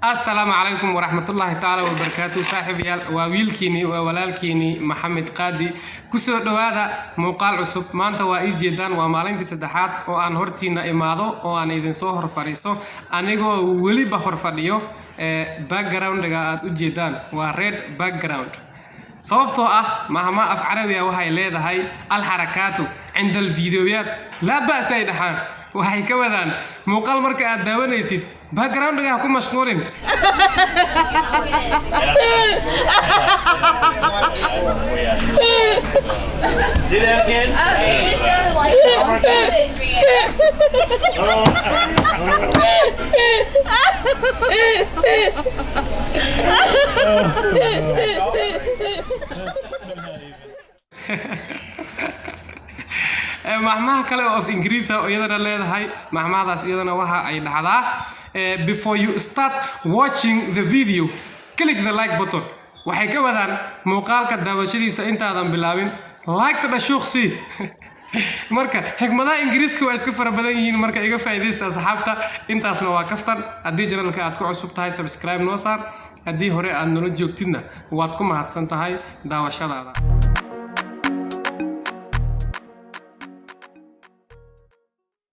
Asalaamu calaykum waraxmatullaahi tacaala wabarakaatu. Saaxiibayaal, waa wiilkiinii, waa walaalkiinii Maxamed Qaadi. Kusoo dhowaada muuqaal cusub. Maanta waa ii jeedaan, waa maalintii saddexaad oo aan hortiina imaado oo aan idinsoo hor fadhiisto, anigoo weliba hor fadhiyo ee backgroundga aad u jeedaan waa red background, sababtoo ah mahma af carabiga waxay leedahay "الحركات عند الفيديوهات لا بأس" ay dhaxaan. Waxay ka wadaan muuqaal marka aad daawanaysid backgroundga ha ku mashquulin. Do that again. It sounded like it. Not even. Mahmaha kale oo af Ingiriisa oo iyadana leedahay, mahmahadaas iyadana waxa ay dhahdaa "Before you start watching the video, click the like button." Waxay ka wadaan muuqaalka daawashadiisa intaadan bilaabin like-ta dhashuuqsii. Marka xikmadaha Ingiriiska waa iska fara badan yihiin, marka iga faa'iidaysta, asxaabta. Intaasna waa kaftan. Haddii channelka aad ku cusub tahay, subscribe noo saar. Haddii hore aad nolo joogtidna, waad ku mahadsan tahay daawashadaada.